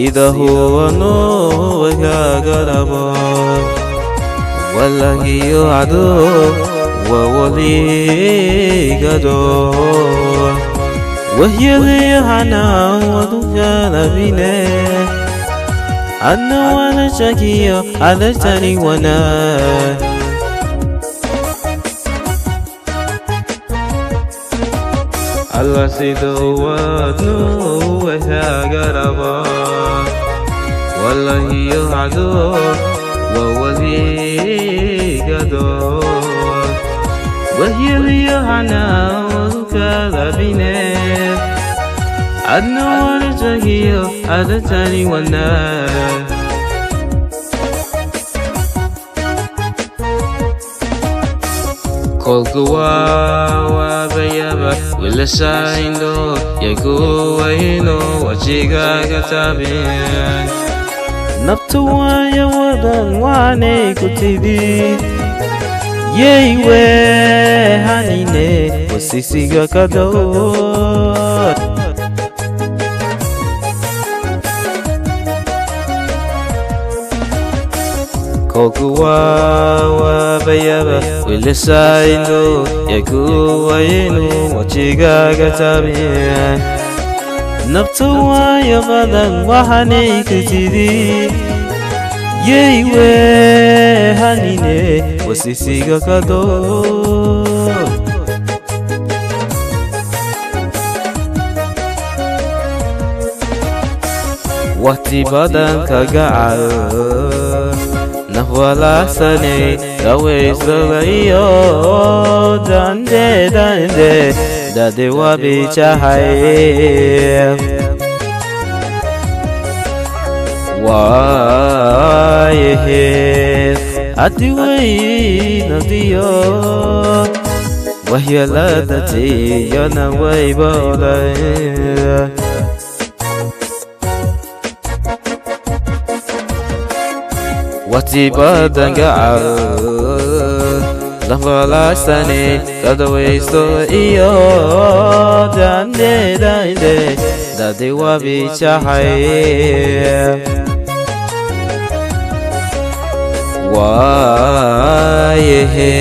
Sida huwano wagagarabo Wallahi ado Wawaligado وهي ليهنا وذكال بنا أنا وانا شكية على تاني وانا الله سيدو ودنو وهاقربا والله يعدو وولي قدو وهي ليهنا وذكال بنا أنا وانا شكية على تاني وانا Kolka waabayaba wiilashayno yaguwayno wajigaaga taabin Naftu waaya wadan waanay ku tidhi Yey wehanine wasisiga ka dhow Kolka waabayaba wiilashayno yaguwayno wajigaaga taabin Naftu waaya badan waxaanay ku tidhi Yey wehanine wasisiga ka dhow Waqti badan kaga cal Naf walaacsanay dawaysadayo dande dande dade wabijahay Waayahe adi weynadiyo waxyeeladadiyana waybolay Waqti badan gacal Naf walaacsanay kadawaysto iyo dande dande dade wabijahay Waayahe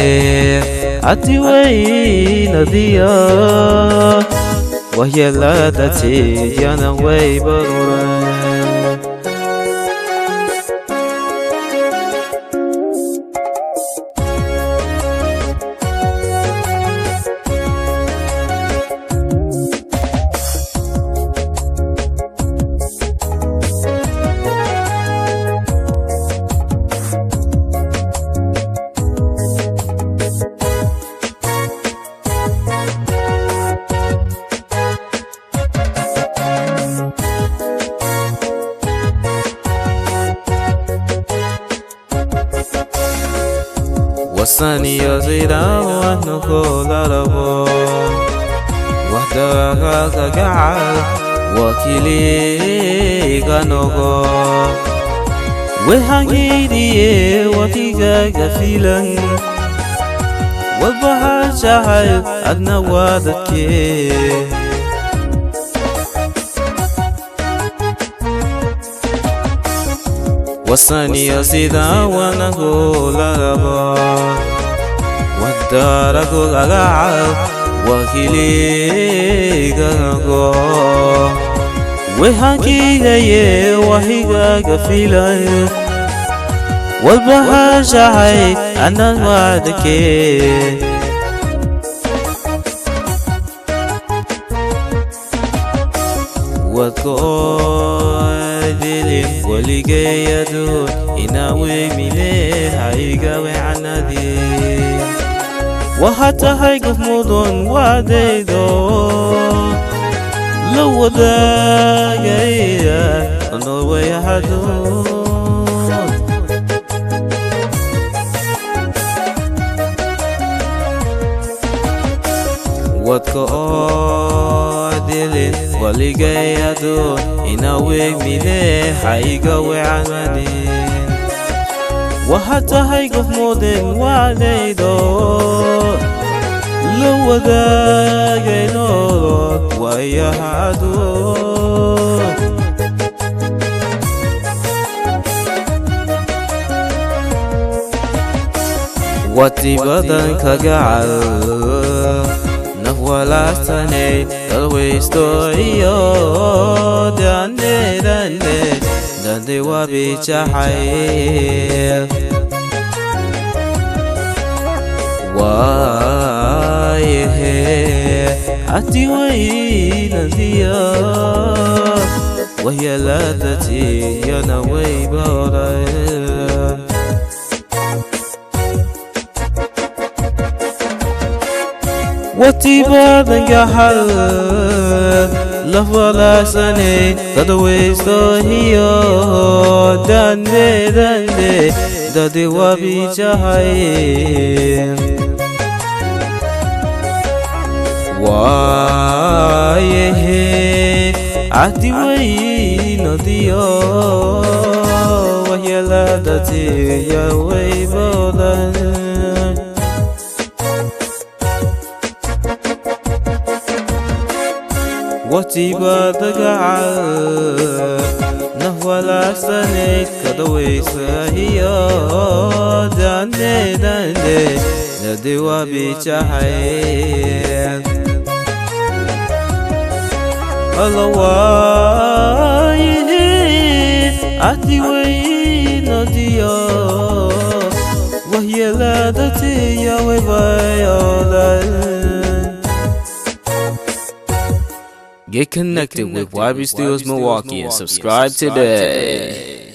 adi weynadiyo waxyeeladadiyana waybolay Wasaniyo sida wanu kularabo Wahdaga gacal wakiliga nogo Wehangidiye watigaga filan Walbahashahay adna wadadkee Wasaniyo sida wanu kularabo Wadaragu gacal wakiliga nogo Wehangigaye wahigaga filan Walbahashahay adna wadadkee Wadka oo dilin weligay aduun inaa weymile ha iga wecanadin Waxaad tahay qof mudan waadaydo la wadaagaya nolol wayahaduun Wadka oo dilin weligay aduun inaa weymile ha iga wecanadin Waxaad tahay qof mudan waadaydo la wadaagay nolol wayahaduun. Wati badan kagacal naf walaagsanay dadwaysto iyo dande dande dande wabijaxayl waayehe ati waynadiya wahyaladati yana waybaran. Wati badan gaxal laf walaagsanay dadwaysto iyo dande dande dade wabijahay waayehe cahdi waynadiyo wahyaladatiya waybodan. Wati badagacal naf walaagsaneyd kadawaysa iyo dande dande dade wabijaxayl alla waayehe cahdi waynadiyo wahyaladatiya waybayolan. Get connected with YB Studios Milwaukee and subscribe today.